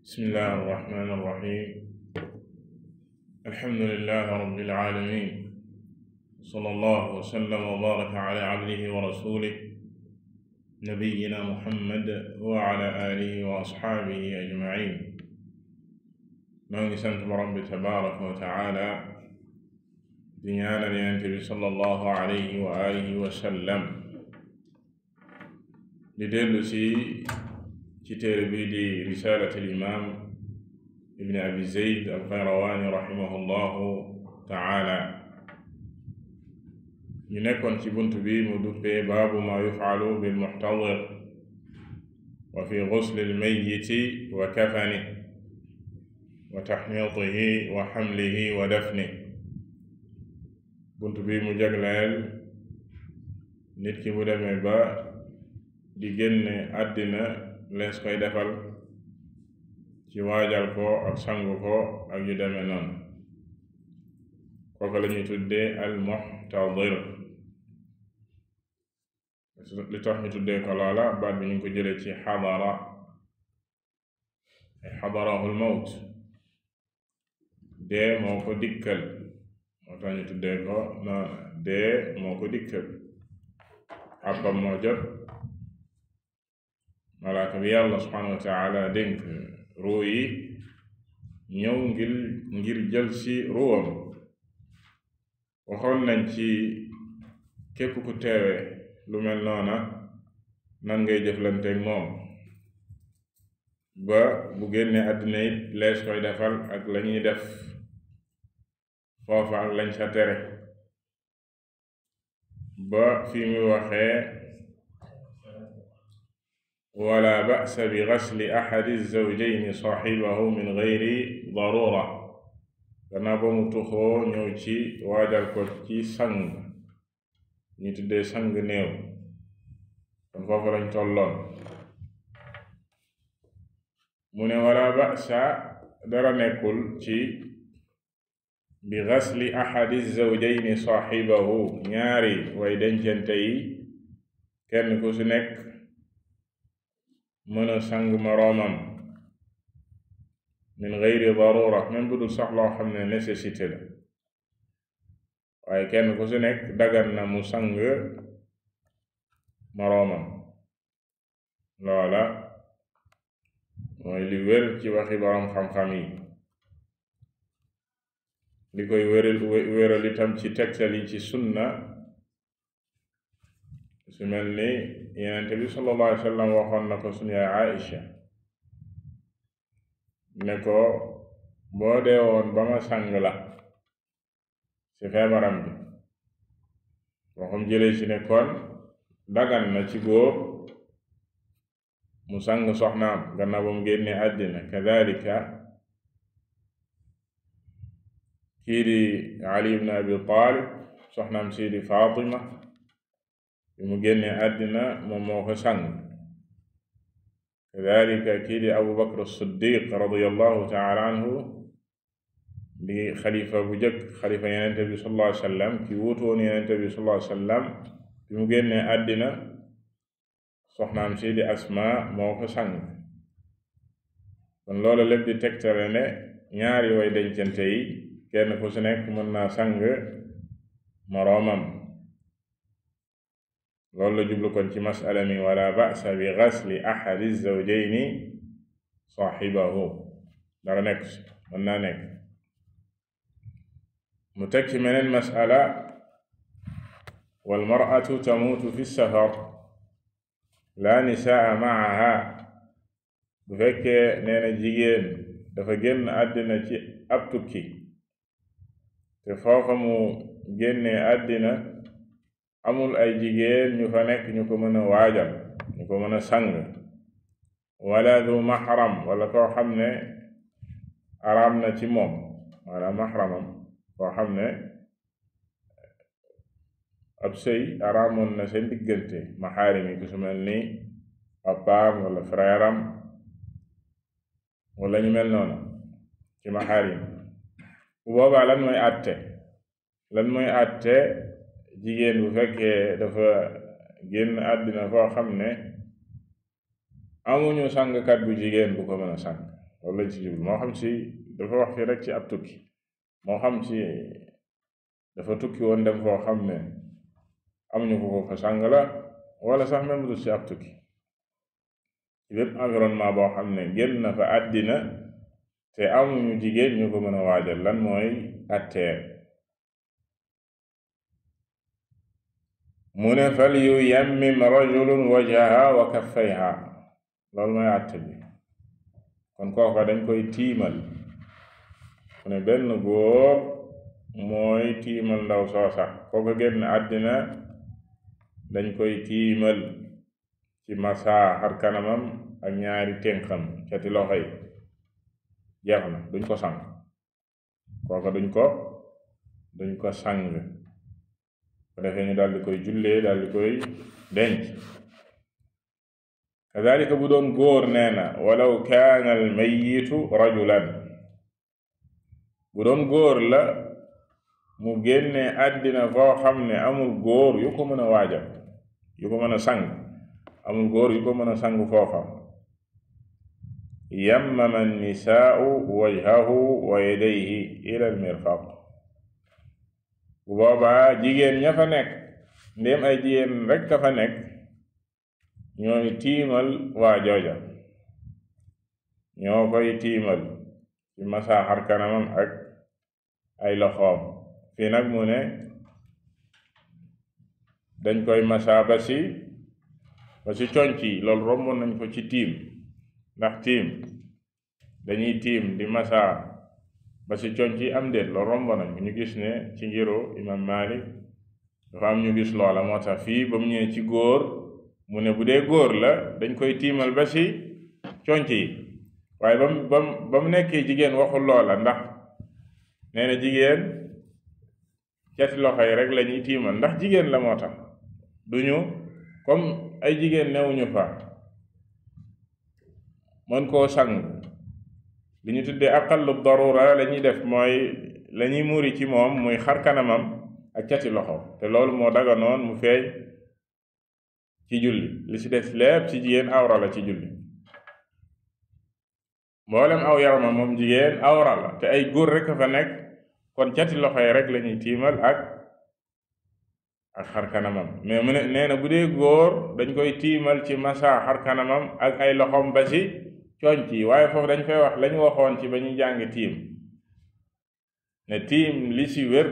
bismillahi arrahmani irrahim alhamdulilahi rabbil alamin sallallahu wa sallama wa baraka ala abdihi wa rasulih nabiyina muhammad wa ala alihi wa asxaabihi ajmain. noo ngi sant borom bi tabaraka wa taala di ñaanal yonent bi sallallahu alayhi wa alihi wa sallam di dellu ci téere bi di risaalat al imaam ibn abi zayd al qayrawaani rahimahullahu taala. ñu nekkoon ci bunt bi mu duppee baabu ma yufcalu bil muxtadir wa fi gusli al mayyiti wa kafanihi wa taxniitihi wa xamlihi wa dafnihi. bunt bi mu jagleel nit ki bu demee ba di génne àddina lees koy defal ci waajal ko ak sangu ko ak yu demee noonu. kooku la ñuy tuddee al muxtadir. li tax ñu tuddee ko loola baat bi ñu ko jëlee ci xadarahu al mawt, dee moo ko dikkal, moo tax ñu tuddee ko noonu. dee moo ko dikkal, àppam moo jot, malaaka bi yàlla subhanahu wa taala dénk ruu yi ñëw ngir jël ci ruwam. waxoon nañ ci képp ku teewe lu mel noona nan ngay jëflanteeg moom ba bu génne àddina it lees koy defal ak lañuy def foofa ak lañ sa tere, ba fi muy waxee wala ba'sa bi gasli ahadi zawjayni saaxibahu min gayri darura. gannaaw ba mu tuxoo ñëw ci waajal ko ci sang, ñu tuddee sang néew, kon foofu lañ tolloon. mu ne wala ba'sa dara nekkul ci bi gasli ahadi zawjayni saaxibahu, ñaari way dencante yi kenn ku ci nekk mën a sang moroomam min gayri darura, même bu dul sax loo xam ne nécessité la, waaye kenn ku ci nekk dagan na mu sang moroomam. loola mooy li wér ci waxi boroom xam-xam yi. li koy wéral itam ci tegtal yi ci sunna su mel ni Yonent bi sallallahu alayhi wa sallam waxoon na ko sunu yaay Aïcha ne ko boo dee woon ba ma sang la ci feebaram bi, waxum jëlee ci ne kon dagan na ci góor mu sang soxnaam gannaaw ba mu génnee àddina. kadalika kii di Ali ibn Abi Talib soxnaam sii di Fatima bi mu génnee àddina moom moo ko sang. kadalika kii di Abu Bakr as-Siddiq radiyallahu taala anhu di xalifa bu jëkk, xalifa Yonent bi sallallahu alayhi wa sallam, ki wuutoon Yonent bi sallallahu alayhi wa sallam bi mu génnee àddina soxnaam si di Asma moo ko sang. kon loolu lépp di tegtale ne ñaari way dencante yi kenn ku ci nekk mën naa sang moroomam. loolu la jublu kon ci masala mi wala ba'sa bi gasli ahadi zawjayni saaxibahu, dara nekk mën naa nekk. mu teg ci meneen masala wal mar'atu tamuutu fi safar la nisaa maaha. bu fekkee nee na jigéen dafa génn àddina ci ab tukki te foofa mu génnee àddina amul ay jigéen ñu fa nekk ñu ko mën a waajal, ñu ko mën a sang, wala du mahram, wala koo xam ne araam na ci moom, wala mahramam, koo xam ne ab sëy araamoon na seen diggante, maxaarim yi ku su mel ni papaam wala frèram wala ñu mel noonu ci maxaarim. bu boobaa lan mooy àtte jigéen bu fekkee dafa génn àddina foo xam ne amuñu sangkat bu jigéen bu ko mën a sang, loolu lañ ci jublu moo xam ci dafa wax fi rek ci ab tukki moo xam ci dafa tukki woon dem foo xam ne amuñu ko fa sàng la wala sax même du ci ab tukki ci bépp environnement boo xam ne génn na fa àddina te amuñu jigéen ñu ko mën a waajal lan mooy atteem mu ne fal yu yammim rajulun wajaha wa kaffayha loolu mooy atte bi kon kooka dañ koy tiimal mu ne benn góor mooy tiimal ndaw soosa kooka génn àddina dañ koy tiimal ci masa xar kanamam ak ñaari ténqam cati loxo yi jeex na duñ ko sang kooka duñ ko sang ko defee ñu daldi koy jullee daldi koy denc kadalika bu doon góor nee na walaw kaana al mayitu rajulan bu doon góor la mu génne àddina foo xam ne amul góor yu ko mën a waajal yu ko mën a sang amul góor yu ko mën a sang foofa yammama nisaau wajhahu wa yadayhi ila al mirfaq bu boobaa jigéen ña fa nekk ndéem ay jigéen rekk a fa nekk ñooy tiimal waa jooja ñoo koy tiimal ci masa xar kanamam ak ay loxoom fii nag mu ne dañ koy masa ba ci conc yi loolu romboon nañ ko ci tiim ndax tiim dañuy tiim di masa ba ci conc yi am déet loolu romboon nañ ñu gis ne ci ngiru imam Malik dafa am ñu gis loola moo tax fii ba mu ñëwee ci góor mu ne bu dee góor la dañ koy tiimal ba ci conc yi waaye ba mu nekkee jigéen waxul loola ndax nee na jigéen cati loxo yi rek lañuy tiimal ndax jigéen la moo tax duñu comme ay jigéen newuñu fa mën koo sang li ñu tuddee aqallu darura la ñuy def mooy la ñuy muuri ci moom muy xar kanamam ak cati loxo te loolu moo daganoon mu feeñ ci julli li ci des lépp ci jigéen awra la ci julli mboolem aw yaramam moom jigéen awra la te ay góor rek a fa nekk kon cati loxo yi rek lañuy tiimal ak xar kanamam mais mu ne nee na bu dee góor dañ koy tiimal ci masa xar kanamam ak ay loxom ba ci conc yi waaye foofu dañ fay wax lañu waxoon ci ba ñuy jàng tiim ne tiim li ci wér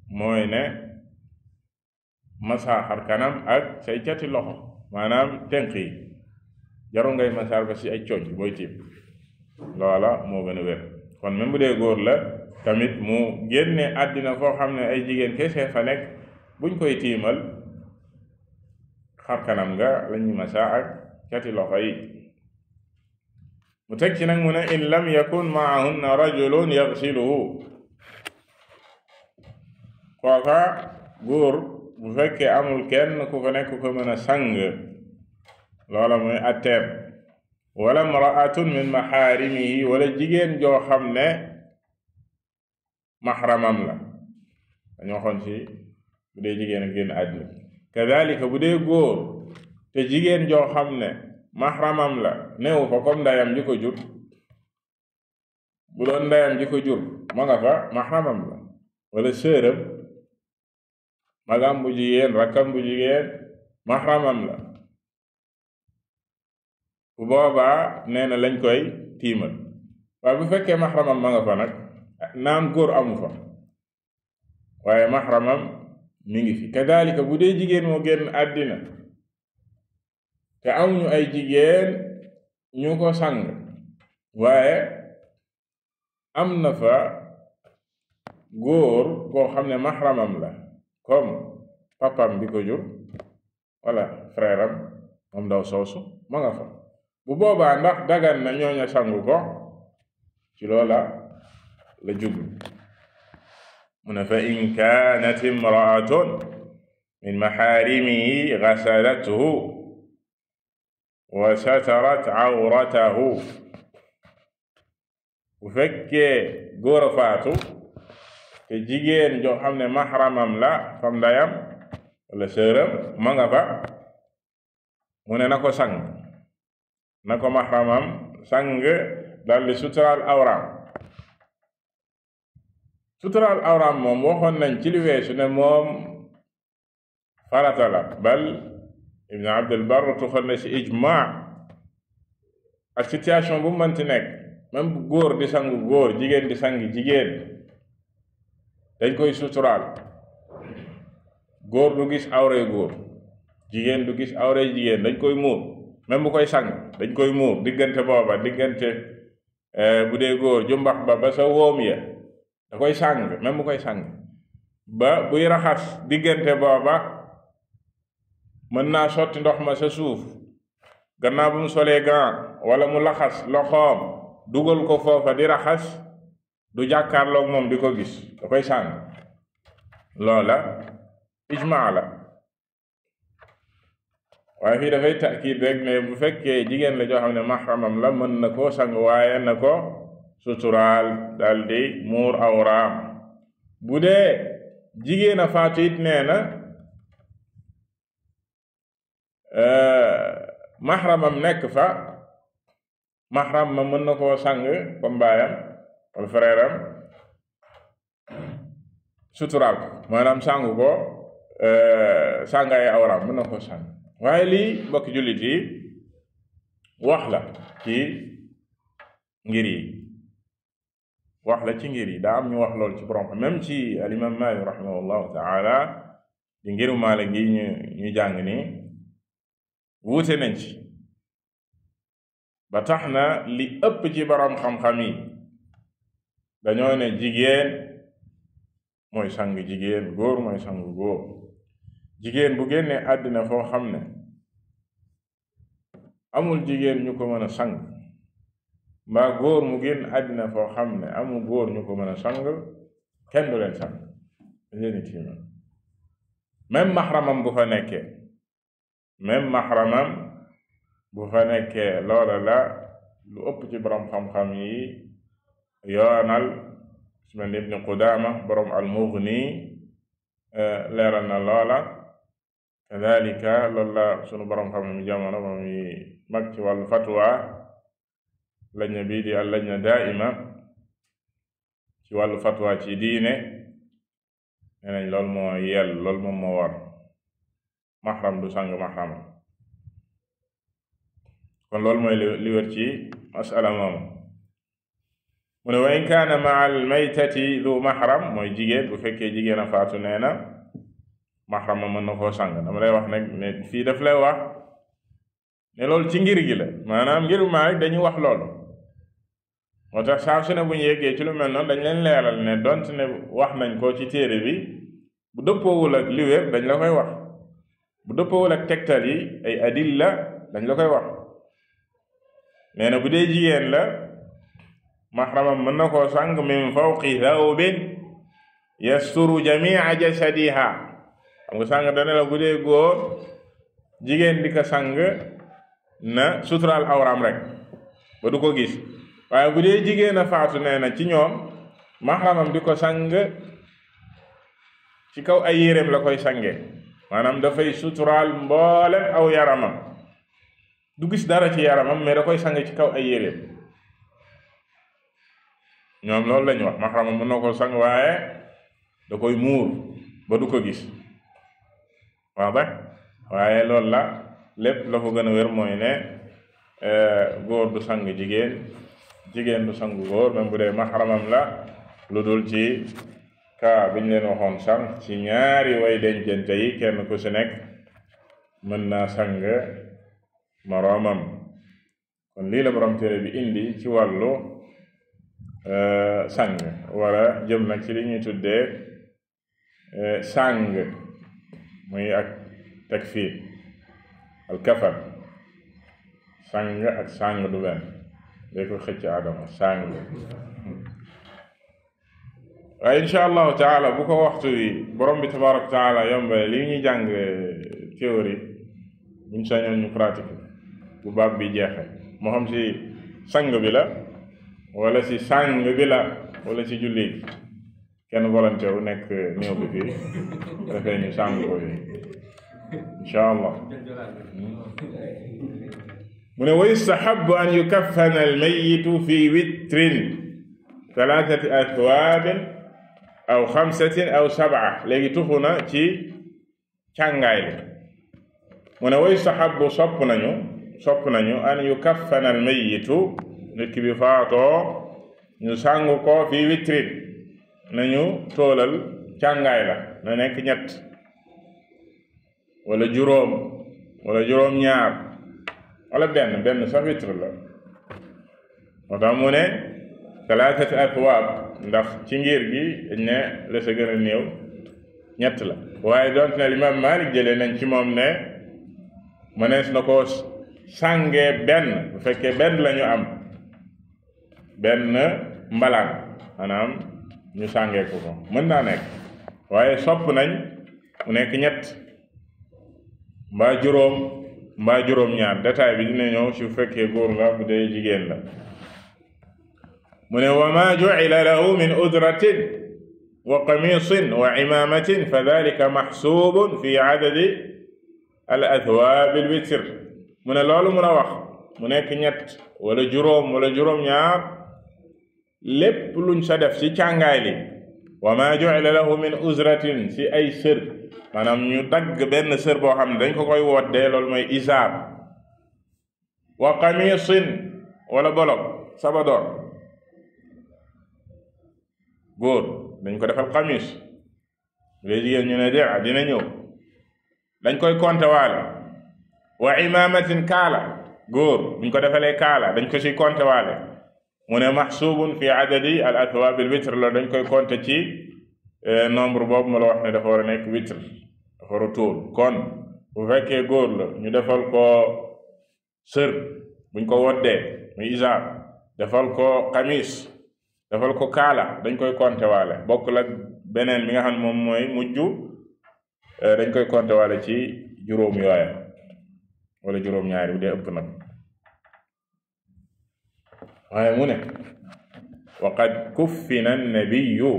mooy ne masa xar kanam ak say cati loxo maanaam tenq yi jarul ngay masaar ba ci ay conc booy tiim loola moo gën a wér kon même bu dee góor la tamit mu génne àddina foo xam ne ay jigéen kese fa nekk buñ koy tiimal xar kanam nga lañuy masa ak cati loxo yi mu teg ci nag mu ne in lam yakun maahunna rajulun yaghsiluhu kooka góor bu fekkee amul kenn ku ko nekk ko mën a sang loola mooy atteem wala mraatun min maxaarimihi wala jigéen joo xam ne maxramam la dañoo xoon ci bu dee jigéen ak génn àddina kadalika bu dee góor te jigéen joo xam ne maxramam la neewu fa comme ndeyam ji ko jur bu doon ndeyam ji ko jur ma nga fa maxramam la wala sëram magam bu jigéen rakkam bu jigéen maxramam la bu boobaa nee na lañ koy tiimal waaye bu fekkee maxramam ma nga fa nag naam góor amu fa waaye maxramam mi ngi fi kadalika bu dee jigéen moo génn àddina te amuñu ay jigéen ñu ko sang waaye am na fa góor koo xam ne maxramam la comme papam bi ko jur wala frère am moom daw soosu ma nga fa bu boobaa ndax dagan na ñooña sangu ko ci loola la jublu mu ne fa in kaanat imraatun min maxaarimihi gasalathu wa satarat awratahu bu fekkee góor a faatu te jigéen joo xam ne maxramam la comme ndeyam wala sëram ma nga fa mu ne na ko sang na ko maxramam sang daldi suturaal awraam moom waxoon nañ ci li weesu ne moom farata la, bal Ibn Abdul Barr tuxal na ci ijmaa ak situation bu mënti nekk, même bu góor di sangu góor, jigéen di sang jigéen, dañ koy suturaal. góor du gis awray góor, jigéen du gis awray jigéen, dañ koy muur. même bu koy sang dañ koy muur diggante booba, diggante bu dee góor jumbax ba sa wóom ya da koy sang, même bu koy sang ba buy raxas diggante booba mën naa sotti ndox ma sa suuf gannaaw bu mu solee gant wala mu laxas loxoom dugal ko foofa di raxas, du jàkkaarloog moom di ko gis, da koy sang. loola ijmaa la. waaye fii dafay takiid rek ne bu fekkee jigéen la joo xam ne mahramam la, mën na koo sang waaye na ko suturaal daldi muur awraam. bu dee jigéen a faatu it nee na mahramam nekk fa, mahram ma mën na koo sang comme baayam wala frère am, suturaal ko, maanaam sangu ko, sangaay awraam mën na koo sang. waaye lii mbokk jullit yi wax la ci ngir yi, wax la ci ngir yi. daa am ñu wax loolu ci borom xam, même ci al imam Maalik rahimahullahu taala di ngiru Maalik gi ñu jàng ni wuute nañ ci, ba tax na li ëpp ci borom xam-xam yi dañoo ne jigéen mooy sang jigéen, góor mooy sang góor. jigéen bu génnee àddina foo xam ne amul jigéen ñu ko mën a sang, mbaa góor mu génn àddina foo xam ne amul góor ñu ko mën a sang, kenn du leen sang, leen tiimal. même mahramam bu fa nekkee, loola la lu ëpp ci borom xam-xam yi yoonal. su mel ni Ibn Qudaama borom al-Mughni leeral na loola. kadalika loolu la sunu borom xam-xam yi jamono moom yi mag ci wàllu fatwa, lajna bii di al lajna daaima ci wàllu fatwa ci diine, nee nañ loolu moo yell, loolu moom moo war. mahram du sang mahram. kon loolu mooy li wér ci masala moomu. mu ne wa in kaana maa al maytati du mahram, mooy jigéen, bu fekkee jigéen a faatu nee na mahram ma mën na koo sang. dama lay wax nag ne fii daf lay wax ne loolu ci ngir gi la, maanaam ngiru Maalik dañuy wax loolu. moo tax saa su ne bu ñu yeggee ci lu mel noonu dañ leen leeral ne donte ne wax nañ ko ci téere bi, bu dëppoowul ak li wér dañ la koy wax, bu dëppoowul ak tegtal yi ay adilla dañ la koy wax. nee na bu dee jigéen la, mahramam mën na koo sang min fawqi thawbin yasturu jamia jasadiha. xam nga sang dana la bu dee góor, jigéen di ko sang na suturaal awraam rek ba du ko gis. waaye bu dee jigéen a faatu nee na ci ñoom, mahramam di ko sang ci kaw ay yéreem la koy sange, maanaam dafay suturaal mboolem aw yaramam, du gis dara ci yaramam mais da koy sang ci kaw ay yéreem. ñoom loolu lañu wax, mahramam mën na ko sang waaye da koy muur ba du ko gis. waaye loolu la lépp la ko gën a wér mooy ne góor du sang jigéen, jigéen du sang góor, même bu dee mahramam la, lu dul ci kaa biñ leen waxoon sànq ci ñaari way dencante yi, kenn ku si nekk mën naa sang moroomam. kon lii la borom téere bi indi ci wàllu sang, wala jëm nag ci li ñuy tuddee sang, muy ak takfiir, al kafar. sang ak sang du benn, day ko xëcc adama sang. waaye insha allahu taala bu ko waxtu wi borom bi tabaraka taala yombale lii ñuy jàng théorie, buñ sañoon ñu pratique bu baab bi jeexe, moo xam si sang bi la wala si sang bi la wala si julli, kenn volonté wu nekk néew bi fii dafay ñu sang ko fi insha allah. mu ne wa yustahabbu an yukaffana almayitu fi witrin 3 athwaabin aw 5 aw 7 léegi tuxu na ci càngaay li mu ne wa yustahabbu sopp nañu an yukaffana almayitu nit ki bi faatoo ñu sàngu ko fi witrin nañu toolal càngaay la na nekk 3 wala juróom wala juróom-ñaar wala benn sax witr la moo tax mu ne 3 athwaab ndax ci ngir gi dañ ne la sa gën a néew 3 la waaye doonte ne Imaam Maalik jëlee nañ ci moom ne mënees na ko sàngee benn bu fekkee benn lañu am benn mbalaan maanaam ñu sàngee ko mën naa nekk waaye sopp nañ mu nekk 3 mbaa juróom-ñaar détail bi dina ñëw su fekkee góor la bu dee jigéen la mu ne wa ma ju'ila lahu min udratin wa qamisin wa imamatin fa dhalika mahsubun fi adadi al athwaab al witr mu ne loolu mun a wax mu nekk 3 wala juróom wala juróom-ñaar lépp luñ sa def ci càngaay li wa ma ju'ila lahu min uzratin ci ay sër maanaam ñu dagg benn sër boo xam ne dañ ko koy woddee loolu mooy isaar wa qamisin wala bolog sabadoor góor dañ ko defal qamis léegi jigéen ñu ne dina ñëw dañ koy konte waale wa imamatin kaala góor buñ ko defalee kaala dañ ko ci konte waale mu ne mahsubun fi adadi al athwaab al witr la dañ koy konte ci nombre boobu ma la wax ne dafa war a nekk witr dafa war a tóol kon bu fekkee góor la ñu defal ko sër buñ ko woddee muy isaar defal ko xamis defal ko kaala dañ koy konte waale bokk la beneen bi nga xam ne moom mooy mujj dañ koy konte waale ci juróom yooya wala juróom-ñaari bu dee ëpp nag waaye mu ne wa qad kuffina annabiyu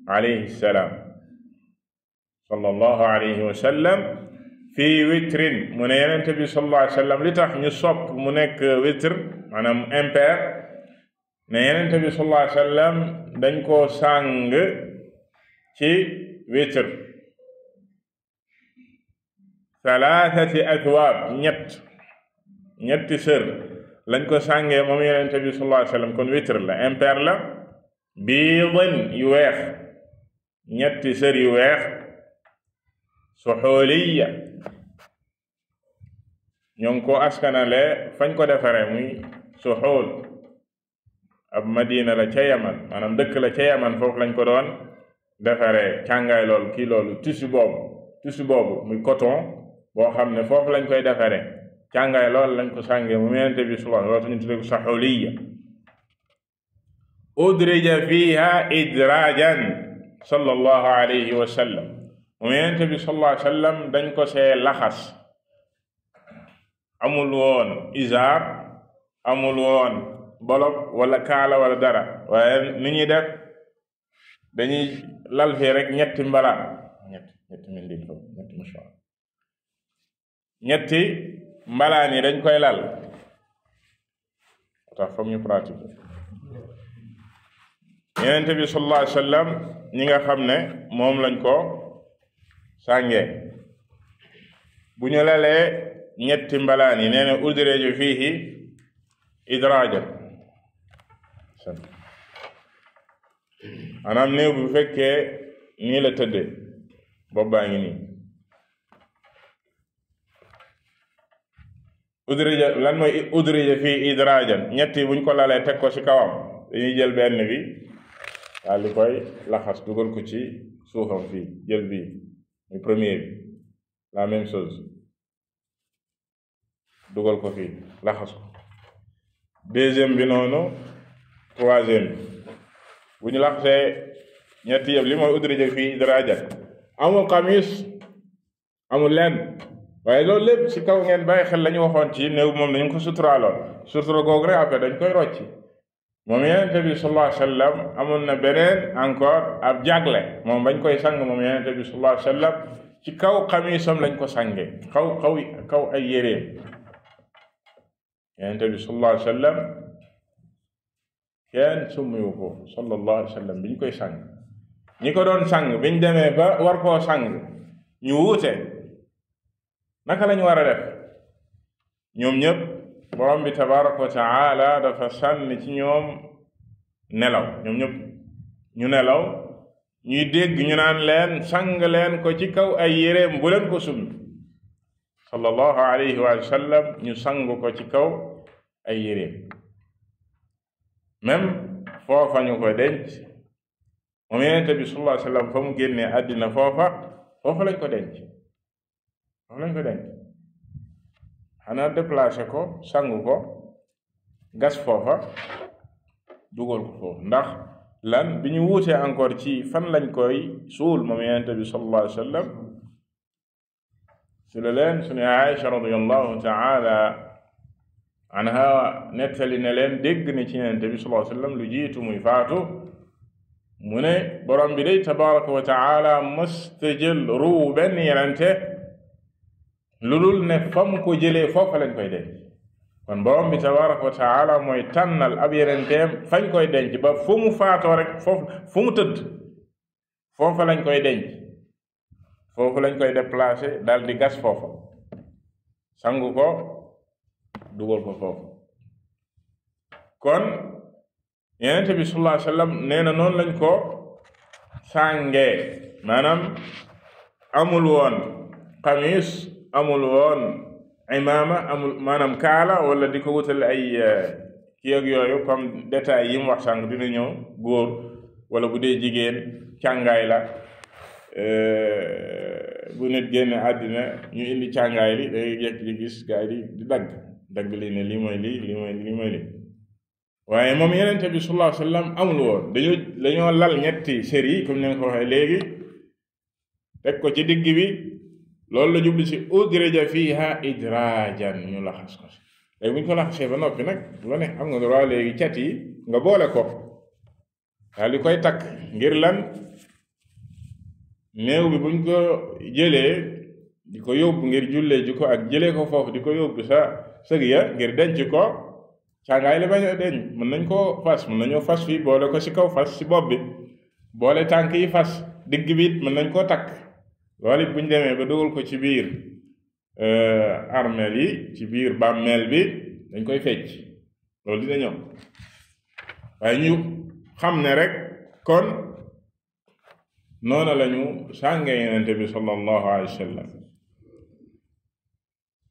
alayhi salaam sallallahu alayhi wa sallam fii witrin mu ne yenente bi sallallahu alayhi wa sallam li tax ñu sopp mu nekk witr maanaam impair ne yenente bi sallallahu alayhi wa sallam dañ koo sàng ci witr 3 athwaab 3 sër lañ ko sàngee moom yenente bi sallallahu alayhi wa sallam kon witr la impair la biidin yu weex 3 sër yu weex suxuliya ñoo ngi ko askanale fañ ko defaree muy suxul ab madina la ca Yaman maanaam dëkk la ca Yaman foofu lañ ko doon defaree càngaay loolu kii loolu tissu boobu muy coton boo xam ne foofu lañ koy defaree càngaay loolu lañ ko sàngee mu Yonent bi sallallahu alayhi wa sallam ñu tuddee ko saxuliya udrija fiha idrajan sallallahu alayhi wa sallam mu Yonent bi sallallahu alayhi wa sallam dañ ko see laxas amul woon isaar amul woon bolog wala kaala wala dara waaye ni ñuy def dañuy lal fii rek 3 mbalaan ñetti mindil foofu ñetti mbalaan yi dañ koy lal tax foog ñu pratique Yonent bi sallallahu alayhi wa sallam ñi nga xam ne moom lañ ko sàngee bu ñu lalee 3 mbalaan yi nee na udriju fiihi idraajan maanaam néew bu fekkee nii la tëddee bopp baa ngi nii udrija lan mooy udrija fii idraajan 3 buñ ko lalee teg ko ci kawam dañuy jël benn bi daal di koy laxas dugal ko ci suufam fii jël bii muy premier bi la même chose dugal ko fii laxas ko deuxième bi noonu troisième bi bu ñu laxasee 3 yëpp li mooy udrija fii idraajan amul xamis amul lenn waaye loolu lépp ci kaw ngeen bàyyi xel la ñu waxoon ci néew moom dañu ko suturaaloon sutura googu rek après dañ koy rocci moom Yonent bi sallallahu alayhi wa sallam amoon na beneen encore ab jagle moom bañ koy sang moom Yonent bi sallallahu alayhi wa sallam ci kaw xamisam lañ ko sange kaw ay yéreem yonent bi sallallahu alayhi wa sallam kenn summiwu ko sallallahu alayhi wa sallam biñ koy sang. ñi ko doon sang biñ demee ba war koo sang ñu wuute naka lañu war a def. ñoom ñëpp borom bi tabaraka wa taala dafa sànni ci ñoom nelaw. ñoom ñëpp ñu nelaw, ñuy dégg ñu naan leen sang leen ko ci kaw ay yéreem bu leen ko summi. sallallahu alayhi wa sallam ñu sang ko ci kaw ay yéreem. même foofa ñu ko denc moom yonent bi sallallahu alayhi wa sallam fa mu génnee àddina foofa lañ ko denc. xanaa déplacé ko sang ko gas foofa dugal ko foofu. ndax lan bi ñu wuutee encore ci fan lañ koy suul moom yonent bi sallallahu alayhi wa sallam si la leen sunu Aïcha radiyallahu taala anha nettali ne leen dégg ne ci yonent bi sallallahu alayhi wa sallam lu jiitu muy faatu mu ne borom bi day tabaraka wa taala mësta jël ruu benn yonente lu dul ne fa mu ko jëlee foofa lañ koy denc. kon borom bi tabaraka wa taala mooy tànnal ab yonenteem fañ koy denc ba fu mu faatoo rek foofu fu mu tëdd foofa lañ koy denc. foofu lañ koy déplacer daal di gas foofa sangu ko dugal ko foofu. kon yonent bi sallallahu alayhi wa sallam nee na noonu lañ ko sàngee. maanaam amul woon xamis, amul woon imaama, amul maanaam kaala wala di ko wutal ay kii ak yooyu comme détails yi mu wax sànq dina ñëw. góor wala bu dee jigéen càngaay la. bu nit génne àddina ñu indi càngaay li day jekk di gis gaa yi di dagg li ne lii mooy lii waaye moom yonent bi sallallahu alayhi wa sallam amul woon. dañoo lal ñetti série comme ni nga ko waxee léegi teg ko ci digg bi. loolu la jublu si udrija fiha idrajan ñu laxas ko si. léegi bu ñu ko laxasee ba noppi nag lu ne am nga droit léegi cat yi nga boole ko daal di koy takk. ngir lan néew bi buñ ko jëlee di ko yóbbu ngir jullee ji ko ak jëlee ko foofu di ko yóbbu sa sëg ya ngir denc ko càngaay la bañ a denc. mën nañ koo fas, mën nañoo fas fii boole ko si kaw, fas si bopp bi, boole tànk yi fas, digg bi it mën nañ koo takk. loolu it buñ demee ba dugal ko ci biir armeel yi, ci biir bàmmeel bi, dañ koy fecc. loolu dina ñëw waaye ñu xam ne rek kon noona lañu sànge yonent bi sallallahu alayhi wa sallam.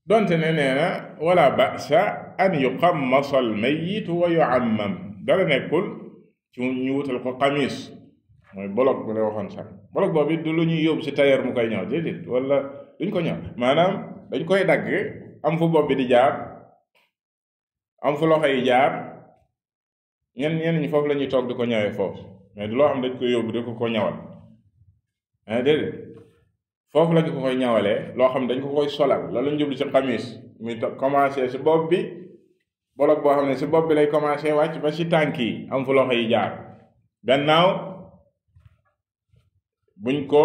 donte ne nee na wala ba'sa an yuqammasa al mayyit wa yu'ammam. dara nekkul ci ñu wutal ko xamis, mooy bolog bu la waxoon sax. bolog boobu it du lu ñuy yóbbu si tailleur mu koy ñëw déedéet, wala duñ ko ñëw. maanaam dañ koy dagg am fu bopp bi di jaar, am fu loxo yi jaar. ñenn ñi foofu la ñuy toog di ko ñëwee foofu, mais du loo xam dañ koy yóbbu di ko ñawal. déedéet, foofu lañ ko koy ñawalee, loo xam dañ ko koy solal. loolu lañ jublu ci xamis, muy commencé si bopp bi, bolog boo xam ne si bopp bi lay commencé wàcc ba si tànk yi, am fu loxo yi jaar. gannaaw buñ ko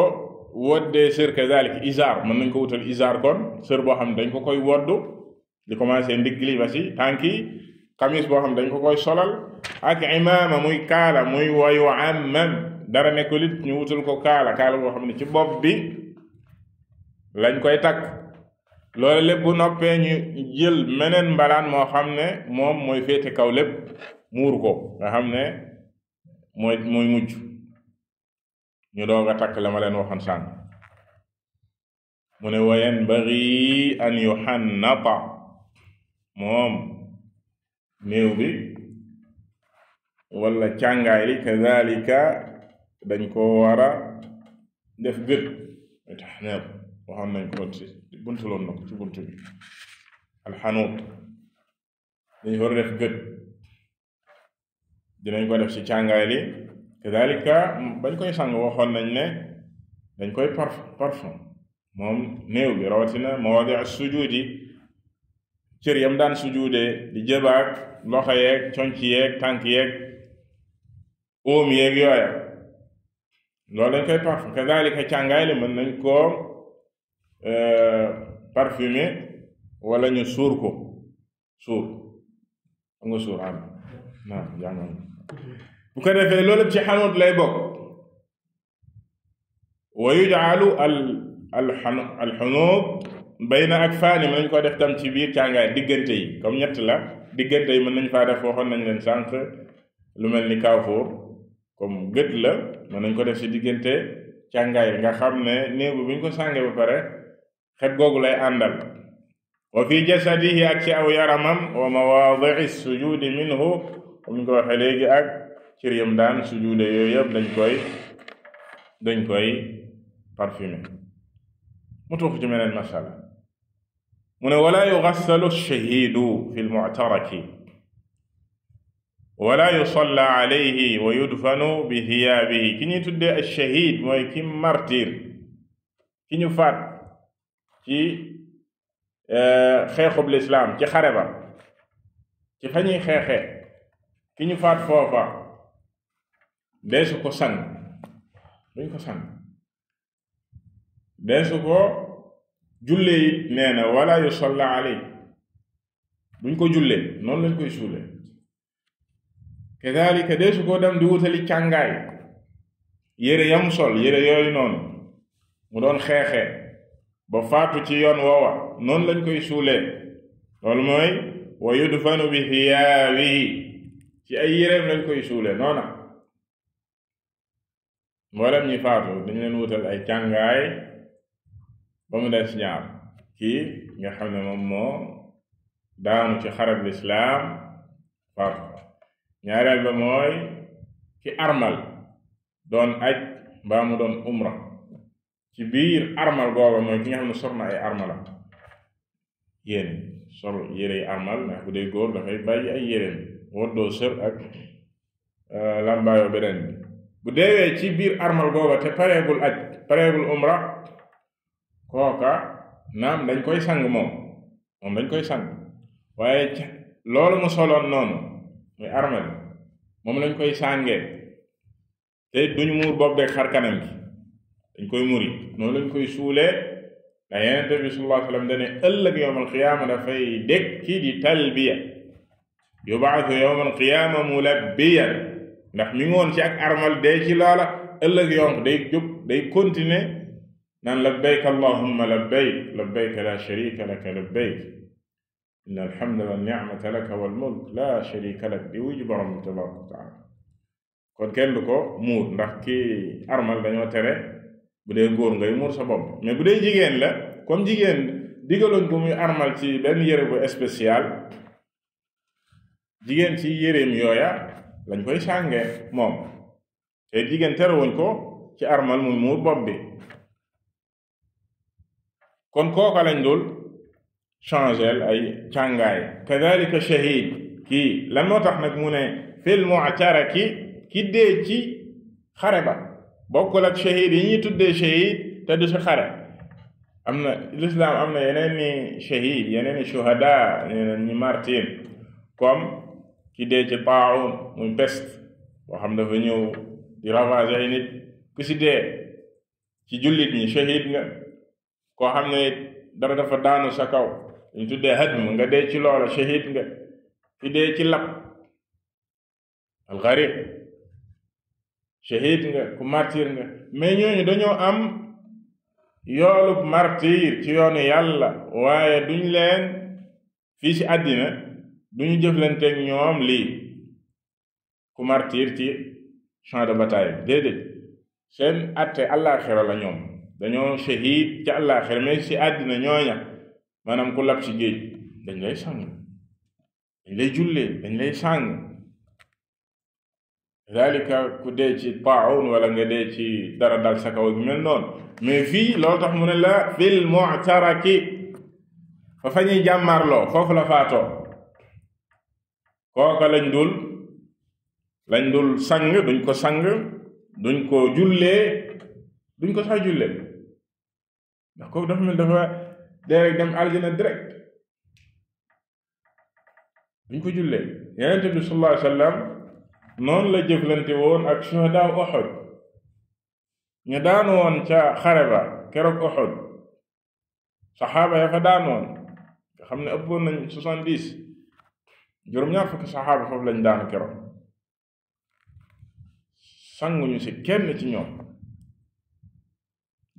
woddee sër kazalik isaar, mën nañ ko wutal isaar kon sër boo xam ne dañ ko koy woddu di commencé ndigg li ba si tànk yi. xamis boo xam ne dañ ko koy solal, ak imaama muy kaala, muy wayu ammam. dara nekkul it ñu wutal ko kaala boo xam ne ci bopp bi lañ koy takk. loolu lépp bu noppee ñu jël meneen mbalaan moo xam ne moom mooy féete kaw lépp muur ko, nga xam ne mooy mujj. ñu doog a takk la ma leen waxoon sànq. mu ne wa yanbaghi an yuhannata, moom néew bi wala càngaay li kadhalika dañ ko war a def gët. tax neew waxoon nañ ko ci buntuloon na ko ci buntu bi alxanuut. dañ ko war a def gët, dinañ ko def ci càngaay li. kadhalika bañ koy sang waxoon nañ ne dañ koy parfum moom néew bi, rawatina mawadi as-sujudi, cër yam daan sujuudee di jëbaak loxo yeeg conc yeeg tànk yeeg óom yeeg yooya, loolu dañ koy parfum. kadhalika càngaay li mën nañ koo parfumé wala ñu suur. nga suur am naam jàngoon bu ko defee loolu ci xanut lay bokk wa yuj'alu al xunut bayna akfaani mën nañ ko def tam ci biir càngaay diggante yi comme ñett la diggante yi mën nañ faa def waxoon nañ leen sànq lu mel ni kaafoor comme gët la mën nañ ko def ci diggante càngaay nga xam ne néew bi bu ñu ko sàngee ba pare xet googu lay àndal wa fi jasadihi ak ci aw yaramam wa mawaadi'i sujudi minhu comme ñu ko waxee léegi ak cër yam daan sujude yooyu yëpp dañ koy parfumé mu tuux ci meneen masala mu ne wala yugassalu shahidu fi lmu'taraki wala yusalla alayhi wa yudfanu bi thiyaabihi ki ñuy tuddee ash-shahid mooy ki martir ki ñu faat ci xeexub lislaam ci xare ba ci fa ñuy xeexee ki ñu faat foofa deesu ko sang duñ ko sang deesu ko jullee it nee na wala yusalla alayhi duñ ko jullee noonu lañ koy suulee kadalika deesu ko dem di wutali càngaay yére yam sol yére yooyu noonu mu doon xeexee ba faatu ci yoon woowa noonu lañ koy suulee loolu mooy wa yudfanu bi thiyaabihi ci ay yéreem lañ koy suulee noona mboolem ñi faatu dañ leen wutal ay càngaay ba mu des ñaar kii nga xam ne moom moo daanu ci xarab lislaam faatu ñaareel ba mooy ki armal doon aj mbaa mu doon umra ci biir armal googa mooy ki nga xam ne sor na ay armalam yéene sol yérey armal ndax bu dee góor dafay bàyyi ay yéreem woddoo sër ak lambaayoo beneen bi bu deewee ci biir armal googa te pareegul aj pareegul umra kooka naam dañ koy sang moom dañ koy sang waaye loolu mu soloon noonu muy armal moom lañ koy sàngee te duñu muur bopp beeg xar kanam gi dañ koy muri noonu lañ koy suulee ndax Yonent bi sallallahu alayhi wa sallam dane ëllëg yawmal qiyaama dafay dekki di talbiya yub'athu yawmal qiyaama mulabbiyan ndax mi ngi woon ci ak armal dee ci loola ëllëg yonk day jóg day continuer naan labbayk allahumma labbayk labbayk la sharika laka labbayk inna alhamda wa ni'mata laka wal mulk la sharika lak di wuju borom tabaraka wa taala kon kenn du ko muur ndax ki armal dañoo tere bu dee góor ngay muur sa bopp mais bu dee jigéen la comme jigéen digaloon ko muy armal ci benn yére bu spécial jigéen ci yéreem yooya lañ koy sàngee moom te jigéen terewuñ ko ci armal muy muur bopp bi kon kooka lañ dul changel ay càngaay kadhalika shahid kii lan moo tax nag mu ne fil mu'taraki ki dee ci xare ba bokkul ak shahid yi ñuy tuddee shahid te du ci xare am na l'islam am na yeneen ni shahid yeneen ni shuhada yeneen ñi martyr comme ki dee ci taa'un muy peste boo xam dafa ñëw di ravager ay nit ku ci dee ci jullit ñi shahid nga koo xam ne dara dafa daanu sa kaw ñu tuddee hadm nga dee ci loola shahid nga ki dee ci lab al-gharib shahid nga ku martyr nga mais ñooñu dañoo am yoolub martyr ci yoonu yàlla waaye duñ leen fii ci àddina duñu jëflanteeg ñoom lii ku martyr ci champ de bataille déedéet seen atte àllaaxira la ñoom dañoo shahid ci àllaaxira mais ci àddina ñooña maanaam ku lab ci géej dañ lay sang dañ lay jullee dañ lay sang dalika ku dee ci taa'un wala nga dee ci dara dal sa kaw gi mel noonu mais fii loolu tax mu ne la fil mu'taraki fa ñuy jàmmarloo foofu la faatoo kooka lañ dul sang duñ ko sang duñ ko jullee duñ ko sax jullee ndax kooku dafa mel dafa dee rek dem aljana direct duñ ko jullee Yonent bi sallallahu alayhi wa sallam noonu la jëflante woon ak shuhadaa Uhud ñu daan woon ca xare ba keroog Uhud saxaaba ya fa daan woon nga xam ne ëppoon nañ 70 juróom-ñaar fukki saxaaba foofu lañ daanu keroog sanguñu ci kenn ci ñoom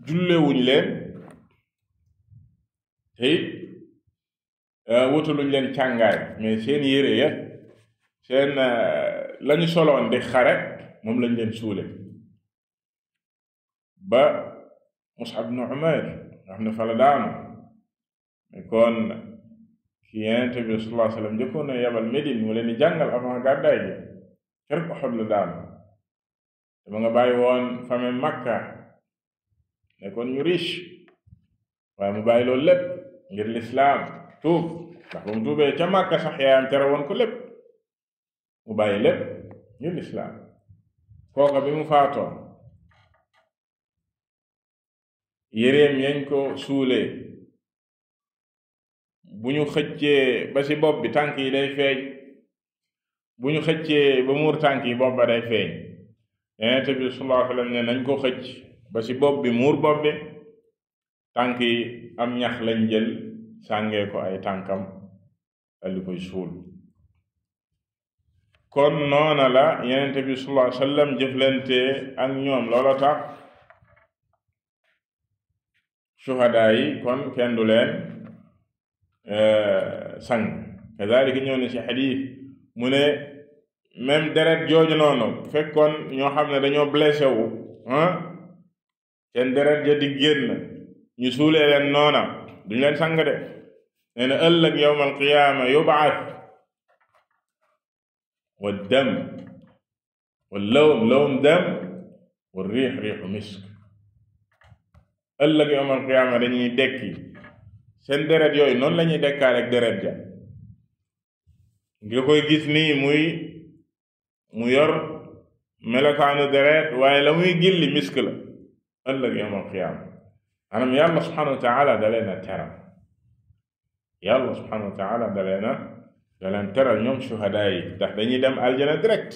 jullewuñ leen te it wutaluñ leen càngaay mais seen yére ya seen lañu soloon di xare moom lañ leen suule ba Mus'ab ibn Umayr nga xam ne fa la daanu kon ki Yonent bi sallallahu alayhi wa sallam njëkkoon na yabal Médine mu leen di jàngal avant gàddaay gi keroog Uhud la daanu dama nga bàyyi woon famille Makka nekkoon ñu riche waaye mu bàyyi loolu lépp ngir lislaam tuub ndax ba mu tuubee ca Makka sax yaayam tere woon ko lépp mu bàyyi lépp ngir lislaam kooka bi mu faatoo yéreem yañ ko suulee bu ñu xëccee ba ci bopp bi tànk yi day feeñ bu ñu xëccee ba muur tànk yi bopp ba day feeñ Yonent bi sallallahu alayhi wa sallam ne nañ ko xëcc ba ci bopp bi muur bopp bi tànk yi am ñax lañ jël sàngee ko ay tànkam daldi koy suul kon noona la Yonent bi sallallahu alayhi wa sallam jëflante ak ñoom loola tax shuhadaa yi kon kenn du leen sang kazaalika ñëw na ci xadiis mu ne même deret jooju noonu fekkoon ñoo xam ne dañoo blessé wu seen deret ja di génn ñu suulee leen noona duñ leen sang de nee na ëllëg yawmal qiyaama yub'ath wa dam wa lawm dam wa riixu misk ëllëg yawmal qiyaama dañuy dekki seen deret yooyu noonu la ñuy dekkaale ak deret ja nga koy gis nii mu yor melokaanu deret waaye la muy gilli misk la ëllëg yawmal qiyaama maanaam yàlla subhanahu wa taala da leen a teral yàlla subhanahu wa taala da leen teral ñoom shuhadaa yi ndax dañuy dem aljana direct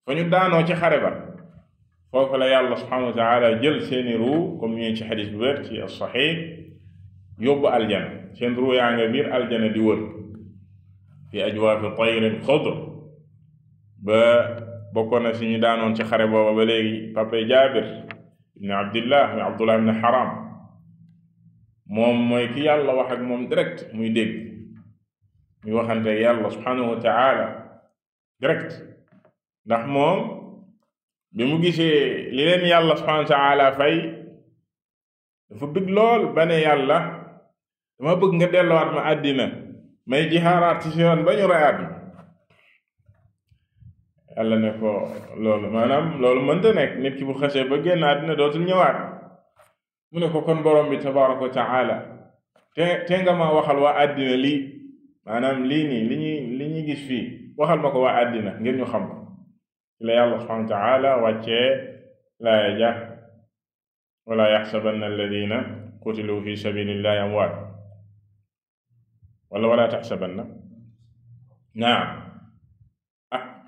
fa ñu daanoo ci xare ba foofu la yàlla subhanahu wa taala jël seeni ruu comme ñu ci xadis bu wér ci as-saxiix yóbbu aljana seen ruu yaa nga biir aljana di wër fi ajwaafi tayrin xudr ba bokkoon na si ñu daanoon ci xare booba ba léegi papay Jaabir ibn Abdillah muy Abdullah ibn Haram moom mooy ki yàlla wax ak moom direct muy dégg muy waxante yàlla subhanahu wa taala direct ndax moom bi mu gisee li leen yàlla subhanahu wa taala fay dafa bëgg lool ba ne yàlla dama bëgg nga delluwaat ma àddina may jihaaraat ci yoon ba ñu rayaat ma yàlla ne ko loolu mënta nekk nit ki bu xasee ba génn àddina dootul ñëwaat mu ne ko kon borom bi tabaraka wa taala te nga ma waxal waa àddina lii maanaam lii nii li ñuy gis fii waxal ma ko waa àddina ngir ñu xam ko ci la yàlla subhanahu wa taala wàccee laaya ja wala yaxsabanna alladina qutilu fi sabilillahi amwaat wala taxsabanna naam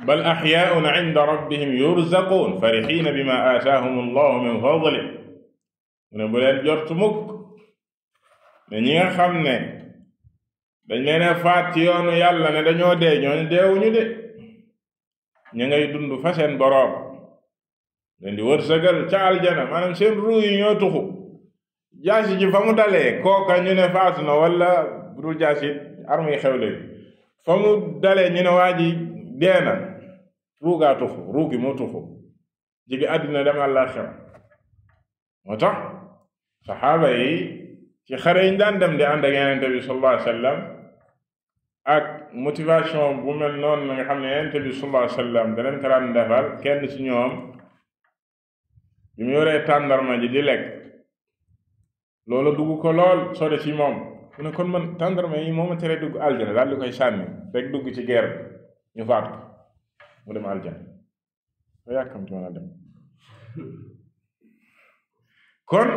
bal axyaa'un inda rabbihim yurzaquun farixiina bima aataahum allahu min fadlih mu ne bu leen jortu mukk ne ñi nga xam ne dañ leen a faat ci yoonu yàlla ne dañoo dee ñooñu deewuñu de ñu ngay dund fa seen boroom leen di wërsëgal ca aljana maanaam seen ruu yi ñoo tuxu jaasi ji fa mu dalee kooka ñu ne faatu na wala bu dul jaasi arme yi xew léegi fa mu dalee ñu ne waa ji dee na ruugaa tuxu ruu gi moo tuxu jigi àddina dem àllaaxira moo tax saxaaba yi ci xare yi daan dem di ànd ak Yonent bi sallallahu alayhi wa sallam ak motivation bu mel noonu nga xam ne Yonent bi sallallahu alayhi wa sallam daneen ko daan defal kenn ci ñoom bi mu yoree tàndarma ji di lekk loolu dugg ko lool sori ci moom mu ne kon man tàndarma yi moo ma tere dugg aljana daal di koy sànni rek dugg ci guerre ñu faat ko mu dem aljana ba yàkkam ci mën a dem kon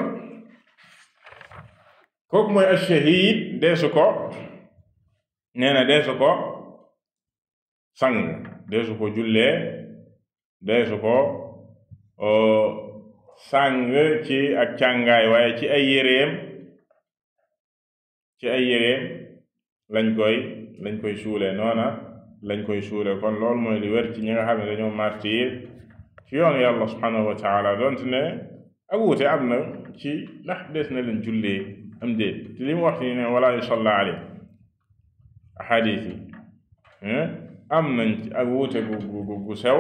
kooku mooy ash-shahiid deesu ko nee na deesu ko sang deesu ko jullee deesu ko sang ci ak càngaay waaye ci ay yéreem lañ koy suulee noona lañ koy suulee kon loolu mooy li wér ci ñi nga xam ne dañoo martir ci yoonu yàlla subhanahu wa taala doonte ne ak wuute am na ci ndax des na leen jullee am déet te li mu wax ni ne wala yusalla alayhi ahadis yi am nañ ci ak wuute gu sew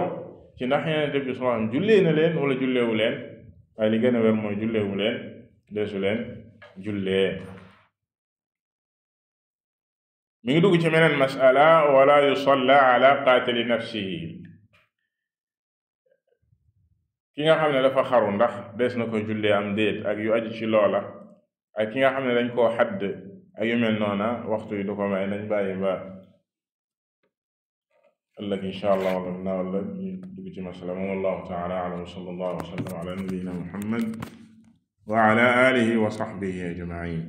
ci ndax Yonent bi sallallahu alayhi wa sallam jullee na leen wala julleewu leen waaye li gën a wér mooy julleewu leen deesu leen jullee mi ngi dugg ci meneen masala wala yusalla ala qaatili nafsihi ki nga xam ne dafa xaru ndax des na ko jullee am déet ak yu aju ci loola ak ki nga xam ne dañ koo xadd ak yu mel noona waxtu yi du ko may nañ bàyyi ba ëllëg insha allah wala ñu dugg ci masala moom wallahu taala alam wa sallallahu wa sallam ala nabiyina muhammad wa ala alihi wa sahbihi ajmain